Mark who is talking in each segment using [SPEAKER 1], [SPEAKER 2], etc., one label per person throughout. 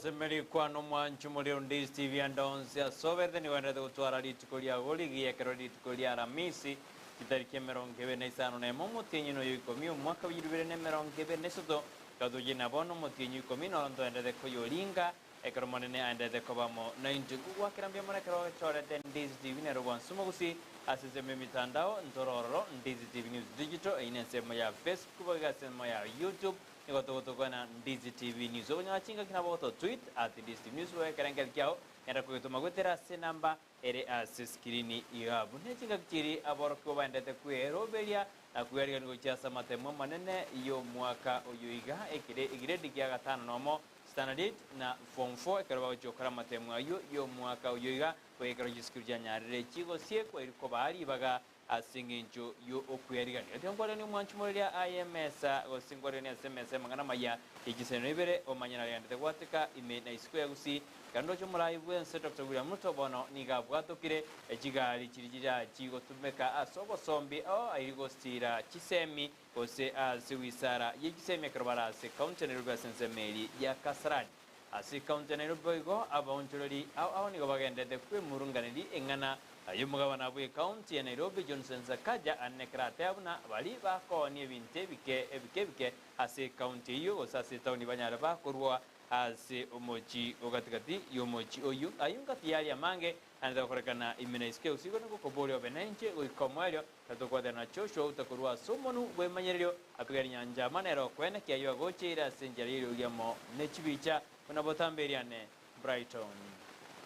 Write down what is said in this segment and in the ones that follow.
[SPEAKER 1] Ngogosemeria kwane omwanchi omorero Ndizi TV ande onsi ase oberete nigo oenderete gotwara rituko riago rigiya ekero rituko ria Aramisi chitariki 25 omotienyi noyo ikomi omwaka bwa 2023 gatochie na bono omotienyi oikomi noro ntoenderete koyoringa ekero Omonene aenderete koba amo naintwe. Ngogoakera mbuya mono ekero ochorete Ndizi TV nere obwansu mogusi ase ensemo y'emitandao ntore ororo Ndizi TV News Digital eyio nensemo ya Facebook boigo ase ensemo ya YouTube Nigo togotokwana Ndizi TV News. Okonyora chingaki nabo ogoto tweet at Ndizi TV News bobe ekerengerio kiao genda kogetoma goetera ase enamba ere ase screen iga. Buna chingaki chiri aborokigwa baendete kweroberia na kwearigania gochia ase amatemo amanene y'omwaka oyo iga ekere egiredi gia gatano nomo, standard eight, na form four ekero bagochia gokora amatemo ayio y'omwaka oyo iga goika ekero chisukuru chianyarire chigosiekwa eri kobaa ribaga Ase engencho y'okwearigania. Tiga nkwariganie omwanchi moreria aye emesa, gose nkwariganie ase emesa y'amang'ana amaya ye chiseneno ibere, omanye nariganderete gwateka ime na isiko ya gusii. Ekero ndoche omorai bw'ense Doctor William Ruto bono nigo abwatokire chigari chiria chirachi gotumeka ase obosombi ao airi gosiira chisemi gose ase wisara ye chisemi ekero bare ase county ya Nairobi ase ensemo eri ya Kasarani. Ase ekaunti ya Nairobi boigo, abaonchoreri ao ao nigo bagenderete kwemurunganeria eng'ana y'omogabana bw'ekaunti ya Nairobi Johnson Sakaja ane ekero ateba buna baria bakoonia ebinto ebike ebike ebike ase ekaunti eyio gose ase etaoni banyare bakorwa ase omochi o gatigati y'omochi oyio. Ayio ngati yaria amange naende tagokorekana ime na isiko egusii igo nigo okoboria obe nainche goika omoerio na tokwaterana na Joshua otakorwa ase omonwa bw'emanyererio, apigare nyancha amo nere okoenekia ayio agocheire ase enchera y'eriogi amo ne chibicha, buna botambe eriane Brighton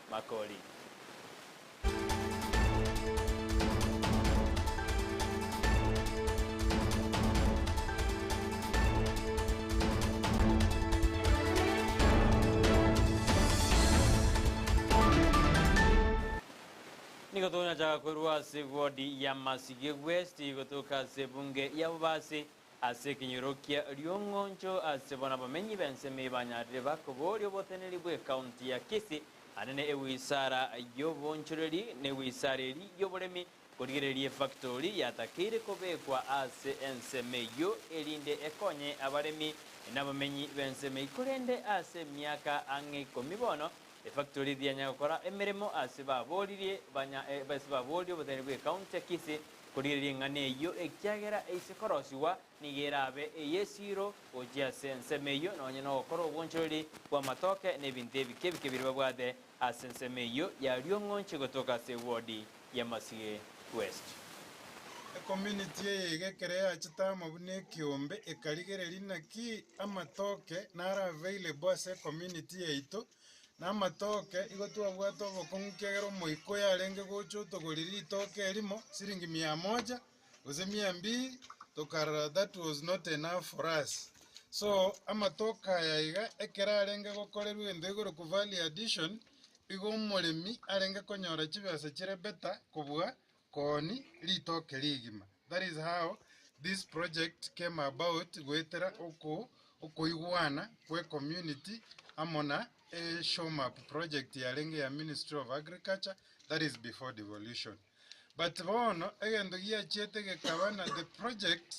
[SPEAKER 1] Makori. Nigo tokonyacha korwa ase ward ya Masige West gotoka ase ebunge ya Bobasi ase ekenyoro kia Riong'oncho ase bono abamenyi b'ensemo eye banyarire bakoboria oboteneneri bw'ecounty ya Kisii anene ewisara y'obonchoreri na ewisara eri y'oboremi korigereria efactori yatakeire kobekwa ase ensemo eyio erinde ekonye abaremi na abamenyi b'ensemo eyio korende ase emiaka ang'e ikomi bono Efactori tiyanya gokora emeremo ase baboririe banya ase baboririe oboteneneri bw'ecounty ya Kisii korigereria eng'ana eyio ekiagera eise korosigwa nigo erabe ey'esiiro gochia ase ensemo eyio nonye nogokora obonchoreri bw'amatoke na ebinto ebike ebike biria babwate ase ensemo eyio ya Riong'onche gotoka ase ewodi ya Masige West.
[SPEAKER 2] Ecommunity eye iga ekero yachete amo buna ekeombe ekarigereria naki amatoke naro available ase ecommunity yaito, na amatoke igo twabwate obokong'u ekiagera omoika oyo arenge gocha otogorire ritoke erimo siringi mia moja gose mia mbili tokarora that was not enough for us. So amatoke aya iga ekero arenge gokorerwa egento gekorokwa value addition, igo omoremi arenge konyora chibesa chire better kobua kooni ritoke rigima. That is how this project came about goetera oko okoigwana kwe community amo na eSHOMAP project yarenge ya Ministry of Agriculture that is before devolution. But bono egento giachiete gekaba na the project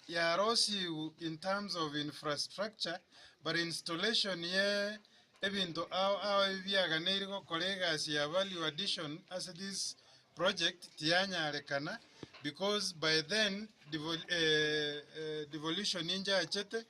[SPEAKER 2] yarosiwu in terms of infrastructure but installation ye ebinto ao ao ebi biaganeiri gokora egasi ya value addition ase this project tiyanyarekana because by then devolution inchachete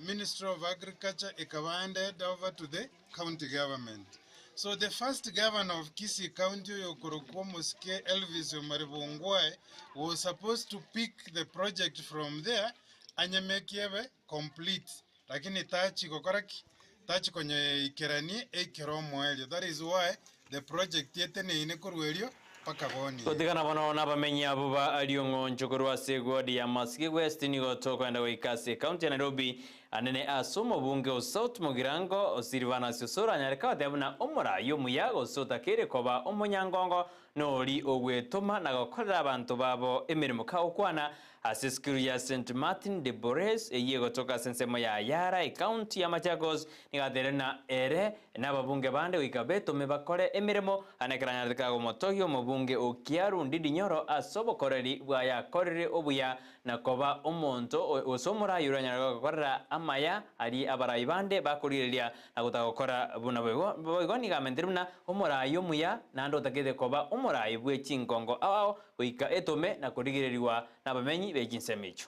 [SPEAKER 2] Ministry of Agriculture ekaba handed over to the county government. So the first governor of Kisii County oyokorokwa omosike Elvis Omari Bongwae was supposed to pick the project from there anyemekie ebe complete lakini tachi gokora ki? Tachi konyeikerania eikere omoerio. That is why the project eteneine korwa erio mpaka bono iga.
[SPEAKER 1] Gotigana bono nabamenyi abwo ba Riong'oncho korwa ase eward ya Masige West nigo tokoenda goika ase ekaunti ya Nairobi anene ase omobunge o South Mugirango Silvanus Osoro anyare kogoteba buna omorai omuya gose otakeire koba omonyangongo. Nori ogwetoma na gokorera abanto babo emeremo kagokwana ase esukuru ya St Martin de Porres eyio egotoka ase ensemo ya Yara ecounty ya Machakos nigo ateire na ere na ababunge bande goika betome bakore emeremo ane ekero anyarete kagomotogia omobunge o Kiaru Ndindi Nyoro ase obokoreri bwaye akorire obuya na koba omonto gose omorai oranyare gokorera amaya aria abarai bande bakorigereria na gotagokora buna boigo. Boigo nigo amentire buna omorai omuya naende otagete koba omorai bwe chingongo ao ao goika etome na korigererigwa nabamenyi be chinsemo echio.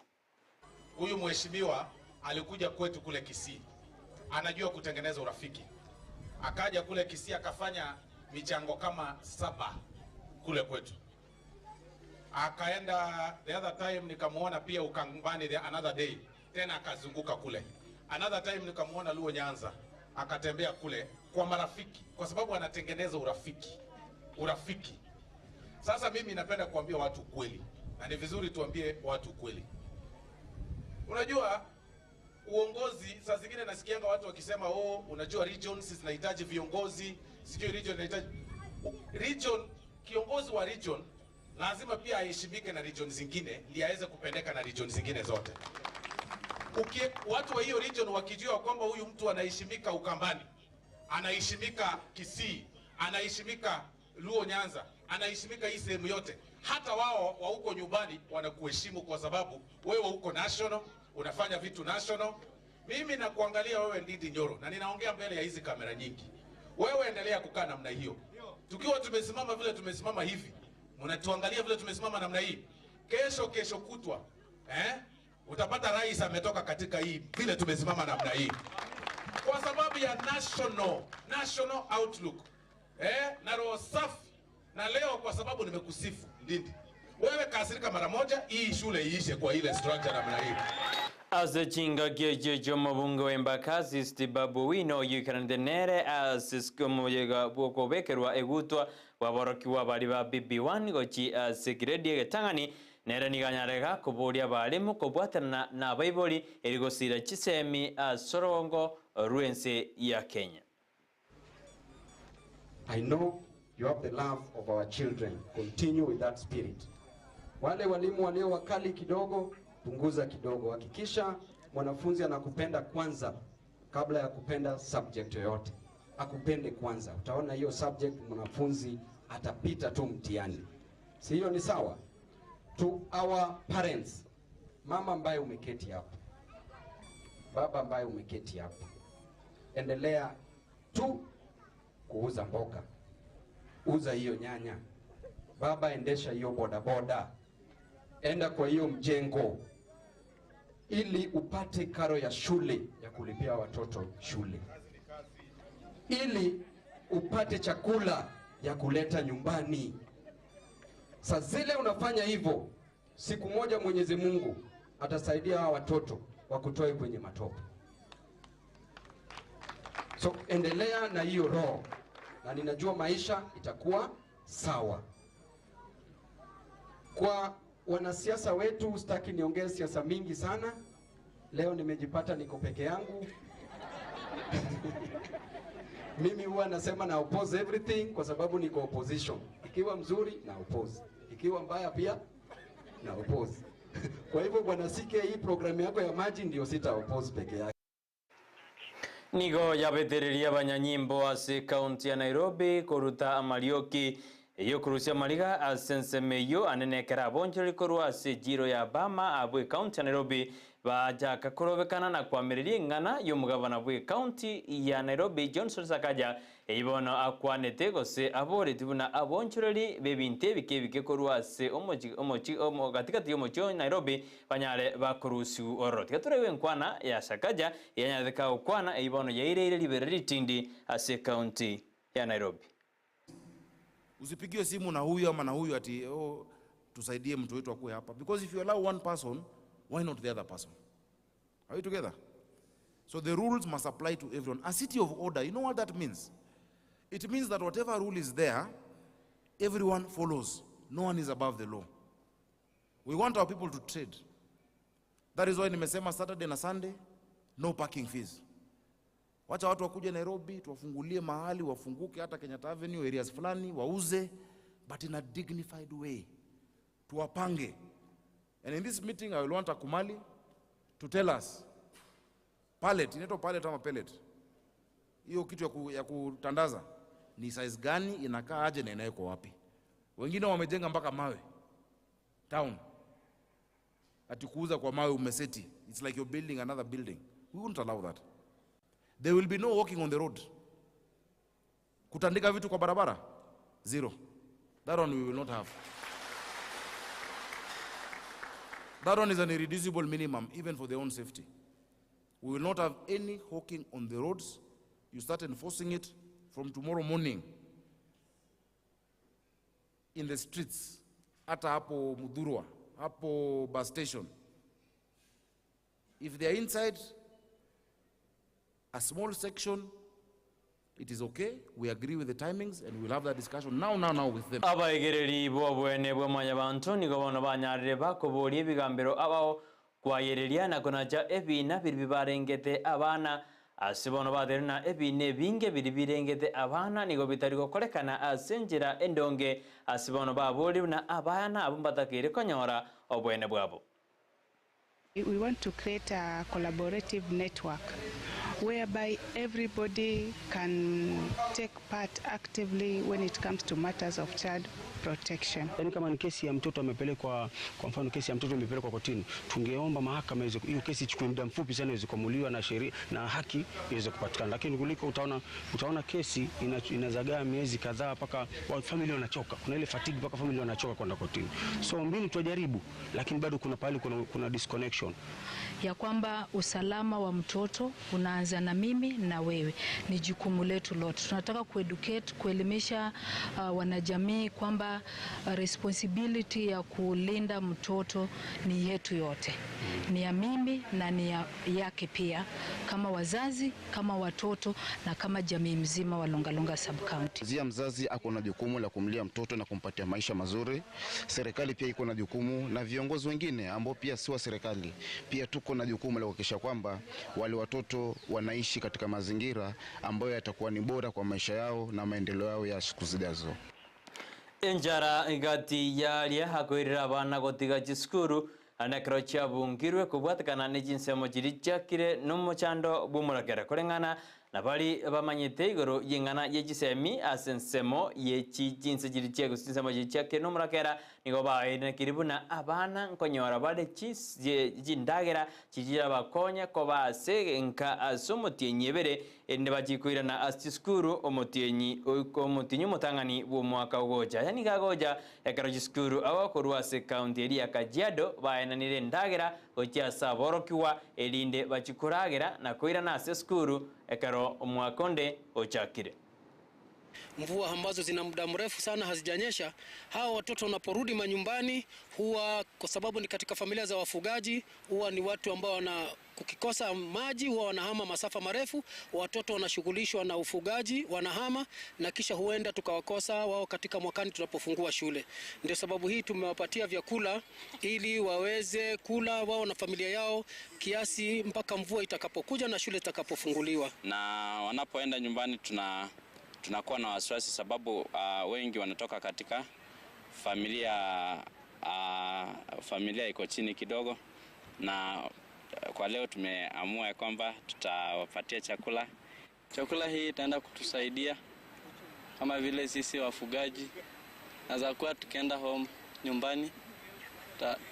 [SPEAKER 3] Huyu mheshimiwa alikuja kwetu kule Kisii, anajua kutengeneza urafiki. Akaja kule Kisii akafanya michango kama saba kule kwetu. Akaenda the other time nikamuona pia Ukambani the another day, tena akazunguka kule. Another time nikamuona Luo Nyanza, akatembea kule kwa marafiki, kwa sababu anatengeneza urafiki, urafiki. Sasa mimi napenda kuambia watu ukweli, na ni vizuri tuambie watu ukweli. Unajua uongozi, saa zingine nasikianga watu wakisema oh, unajua regions zinahitaji viongozi, sijui region inahitaji region. Kiongozi wa region lazima pia aheshimike na region zingine, ndiye aweze kupendeka na region zingine zote. Ukie, watu wa hiyo region wakijua kwamba huyu mtu anaheshimika Ukambani, anaheshimika Kisii, anaheshimika Luo Nyanza, anaheshimika hii sehemu yote, hata wao wa huko nyumbani wanakuheshimu kwa sababu wewe uko national, unafanya vitu national. Mimi nakuangalia wewe Ndindi Nyoro, na ninaongea mbele ya hizi kamera nyingi. Wewe endelea kukaa namna hiyo, tukiwa tumesimama vile tumesimama hivi, mnatuangalia vile tumesimama namna hii, kesho kesho kutwa eh, utapata rais ametoka katika hii vile tumesimama namna hii, kwa sababu ya national national outlook eh, na roho safi. Na leo kwa sababu nimekusifu Ndindi, wewe kasirika mara moja, hii shule iishe kwa ile structure namna hii.
[SPEAKER 1] Ase chingaki echio chi'omobunge wa Embakasi East Babu Owino oyioikaranete nere ase omoyega bw'okobekerwa egutwa bw'aborokigwa baria ba BB1 gochia ase grade egetang'ani nere nigo anyarega koboria abalimu kobwatanana nabaibori eri gosira chisemi ase orogongo rw'ense ya Kenya.
[SPEAKER 4] I know you have the love of our children. Continue with that spirit. Wale walimu walio wakali kidogo, punguza kidogo. Hakikisha mwanafunzi anakupenda kwanza kabla ya kupenda subject yoyote. Akupende kwanza. Utaona hiyo subject mwanafunzi atapita tu mtihani. Si hiyo ni sawa? To our parents, mama ambaye umeketi hapa, baba ambaye umeketi hapa, endelea tu kuuza mboga, uza hiyo nyanya. Baba, endesha hiyo bodaboda, enda kwa hiyo mjengo, ili upate karo ya shule ya kulipia watoto shule, ili upate chakula ya kuleta nyumbani. Saa zile unafanya hivyo, siku moja Mwenyezi Mungu atasaidia hawa watoto wakutoe kwenye matope. So endelea na hiyo roho, na ninajua maisha itakuwa sawa. Kwa wanasiasa wetu, sitaki niongee siasa mingi sana leo. Nimejipata niko peke yangu. Mimi huwa nasema na oppose everything kwa sababu niko opposition. Ikiwa mzuri na oppose, ikiwa mbaya pia na oppose. Kwa hivyo bwana CK, hii programu yako ya maji ndio sita oppose peke yake.
[SPEAKER 1] Nigo yabetereria abanyanyimbo ase ekaunti ya Nairobi koruta amarioki eyokorusia amariga ase ensemo eyio anene ekero abonchoreri korwa ase ejiro ya Bama abwo ekaunti ya Nairobi bachaka korobekana na koamereria eng'ana ya omogabana bwa ekaunti ya Nairobi Johnson Sakaja eyio bono akwanete gose aboreti buna abonchoreri b'ebinto ebike ebike korwa ase omochi omochi omo gatigati y'omochi o Nairobi banyare bakorusiwa ororo. Tiga toraigwe enkwana ya Sakaja eyanyarete kagokwana eyio bono yaireire ribere ritindi ase ekaunti ya Nairobi.
[SPEAKER 5] Usipigiwe simu na huyu ama na huyu ati oh, tusaidie mtu wetu akuwe hapa, because if you allow one person, why not the other person? Are we together? So the rules must apply to everyone. A city of order, you know what that means? It means that whatever rule is there, everyone follows. No one is above the law. We want our people to trade. That is why nimesema Saturday na Sunday, no parking fees. Wacha watu wakuje Nairobi, tuwafungulie mahali, wafunguke hata Kenyatta Avenue, areas fulani, wauze. but in a dignified way. Tuwapange. And in this meeting I will want Akumali to tell us pallet, inaitwa pallet ama pellet, hiyo kitu ya kutandaza ni size gani, inakaa aje na inawekwa wapi? Wengine wamejenga mpaka mawe town, ati kuuza kwa mawe umeseti. It's like you're building another building. We won't allow that. There will be no walking on the road. Kutandika vitu kwa barabara, zero. That one we will not have. That one is an irreducible minimum, even for their own safety. We will not have any hawking on the roads. You start enforcing it from tomorrow morning in the streets, hata hapo Muthurwa, hapo bus station. If they are inside a small section, it is okay. We agree with the timings and we'll have that discussion now, now, now with them.
[SPEAKER 1] Abaegereri b'obwene bwa mwanyabanto nigo bono banyarire bakoboria ebigambero abao kwayereria na konacha ebina biri bibarengete abana ase bono bathere na ebina ebinge biri birengete abana nigo bitari gokorekana ase enchera endonge ase bono baboria na abana abo mbatakire konyora obwene bwabo.
[SPEAKER 6] We want to create a collaborative network whereby everybody can take part actively when it comes to matters of child protection.
[SPEAKER 7] Yaani kama ni kesi ya mtoto amepelekwa, kwa mfano kesi ya mtoto imepelekwa kotini, tungeomba mahakama iweze, hiyo kesi ichukue muda mfupi sana iweze kuamuliwa na sheria na haki iweze kupatikana. Lakini kuliko utaona kesi inazagaa miezi kadhaa mpaka familia wanachoka. Kuna ile fatigue mpaka familia wanachoka kwenda kotini. So mbinu tutajaribu, lakini bado kuna pahali kuna disconnection.
[SPEAKER 8] Ya kwamba usalama wa mtoto unaanza na mimi na wewe, ni jukumu letu lote. Tunataka kueducate, kuelimisha wanajamii kwamba responsibility ya kulinda mtoto ni yetu yote, ni ya mimi na ni ya yake pia, kama wazazi, kama watoto na kama jamii mzima wa Lungalunga sub-county.
[SPEAKER 9] Zia mzazi ako na jukumu la kumlia mtoto na kumpatia maisha mazuri. Serikali pia iko na jukumu na viongozi wengine ambao pia si wa serikali pia tuko na jukumu la kuhakikisha kwamba wale watoto wanaishi katika mazingira ambayo yatakuwa ni bora kwa maisha yao na maendeleo yao ya siku zijazo.
[SPEAKER 1] Enjara ngati yalia hakwirira abana gotiga chisukuru anekero chiabungirwe kobwatekana ne chinsemo chiri chiakire nomochando bw'omorakera koreng'ana na bari bamanyete igoro y'eng'ana ye chisemi ase ensemo ye chinse chiri chiagusi chinsemo chiri chiakire nomorakera nigo baenekiri buna abana nkonyora bare chindagera chichira bakonya koba ase enka ase omotienyi ebere ende bachikoirana ase chisukuru omotienyi omotienyi omotang'ani bw'omwaka ogocha yani gagocha ekero chisukuru abakorwa ase county eri ya Kajiado baenanire endagera gochia ase aborokiwa erinde bachikoragera na koirana ase esukuru ekero omwaka onde ochakire.
[SPEAKER 10] Mvua ambazo zina muda mrefu sana hazijanyesha, hawa watoto wanaporudi manyumbani huwa, kwa sababu ni katika familia za wafugaji, huwa ni watu ambao wana kukikosa maji huwa wanahama masafa marefu. Watoto wanashughulishwa na ufugaji, wanahama na kisha huenda tukawakosa wao katika mwakani tunapofungua shule. Ndio sababu hii tumewapatia vyakula ili waweze kula wao na familia yao kiasi mpaka mvua itakapokuja na shule itakapofunguliwa.
[SPEAKER 11] Na wanapoenda nyumbani tunakuwa na wasiwasi sababu wengi wanatoka katika familia iko chini kidogo, na kwa leo tumeamua kwamba tutawapatia chakula.
[SPEAKER 12] Chakula hii itaenda kutusaidia kama vile sisi wafugaji, naweza kuwa tukienda home nyumbani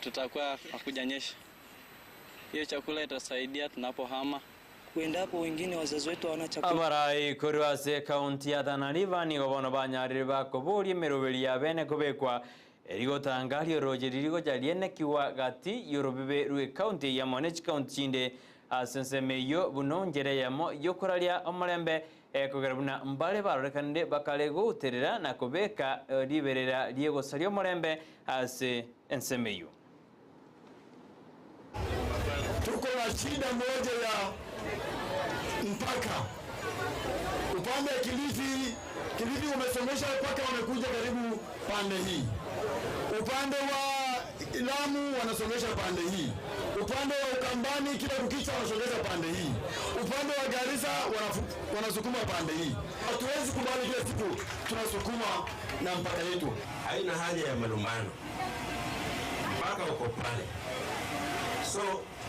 [SPEAKER 12] tutakuwa hakujanyesha. Hiyo chakula itasaidia tunapohama.
[SPEAKER 13] Kuendapo wengine wazazi wetu hawana chakula.
[SPEAKER 1] Abarai korwa ase county ya Tana River nigo bono banyarire bakoboria emeroberi ya bene kobekwa erigotanga rioroche ririgocha rienekiwa gati yorobibe rwe county ya Monech county chinde ase ensemo eywo buno njera eyemo yokoraria omorembe ekogera buna mbare barorekanire bakare gouterera na kobeka riberera riegosaria omorembe ase ensemo eywo.
[SPEAKER 14] Tuko na shida moja ya mpaka upande ya Kilifi. Kilifi umesomesha mpaka wamekuja karibu pande hii. Upande wa Lamu wanasongesha pande hii, upande wa Ukambani kila kukicha wanasongesha pande hii, upande wa Garissa wanasukuma pande hii. Hatuwezi kubali kila siku tunasukuma na mpaka yetu.
[SPEAKER 15] Haina haja ya malumbano, mpaka uko pale. So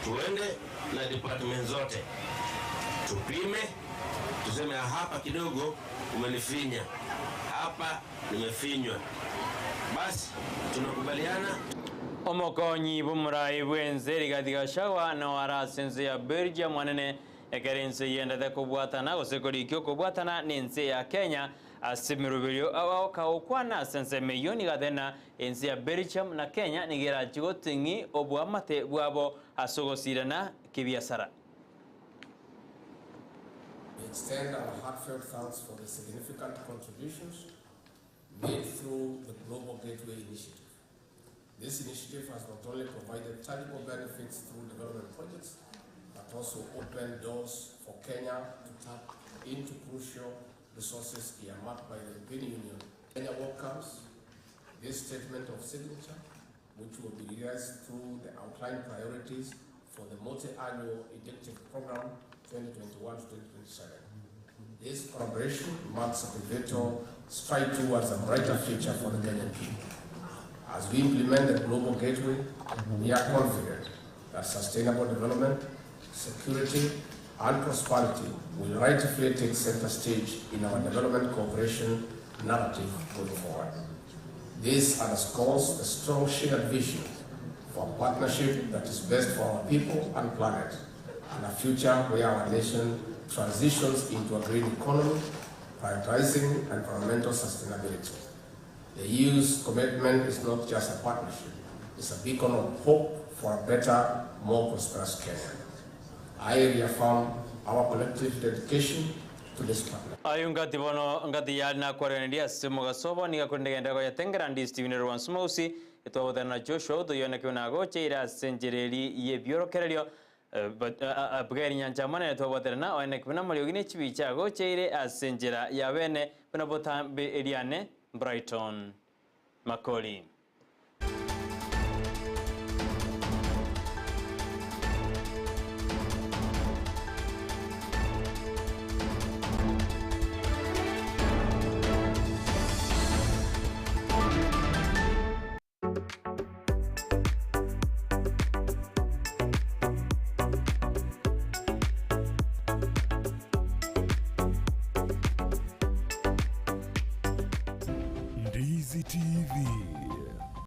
[SPEAKER 15] tuende na department zote tupime, tuseme hapa kidogo umenifinya, hapa nimefinywa, basi tunakubaliana.
[SPEAKER 1] Omokonyi b'omorai bw'ense Rigathi Gachagua no arase ense ya Belgium anene ekero ense eyendete kobwatana gose korikia okobwatana n'ense ya Kenya ase emeroberio agoka ase ensemo eyio nigo ateba ense ya Belgium na Kenya nigo erachie goting'i oboamate bwabo ase ogosirana kibiasara.
[SPEAKER 16] We extend our heartfelt thanks for the significant contributions made through the Global Gateway Initiative. This initiative has not only provided tangible benefits through development projects, but also opened doors for Kenya to tap into crucial resources earmarked by the European Union. Kenya welcomes this statement of signature, which will be realized through the outlined priorities for the multi-annual indicative program 2021 to 2027. This collaboration marks a pivotal stride towards a brighter future for the Kenyan people. As we implement the Global Gateway, we are confident that sustainable development, security, and prosperity will rightfully take center stage in our development cooperation narrative going forward. This underscores the strong shared vision for a partnership that is best for our people and planet, and a future where our nation transitions into a green economy, prioritizing environmental sustainability. The EU's commitment is not just a partnership, it's a beacon of hope for a better, more prosperous Kenya. I reaffirm our collective dedication to this partnership.
[SPEAKER 1] Ayo ngati bono ngati yali nakwareneria ase mogasobo niga korendegenda goyatengera ndi Steven Rwansumausi etwabotana na Joshua otoyone nagocheire ase enchereri yebiorokererio Abigail Nyancha monene twabwaterana oene kibuna mariogi ne chibicha agocheire ase enchera ya bene buna botambe eriane Brighton Makoli.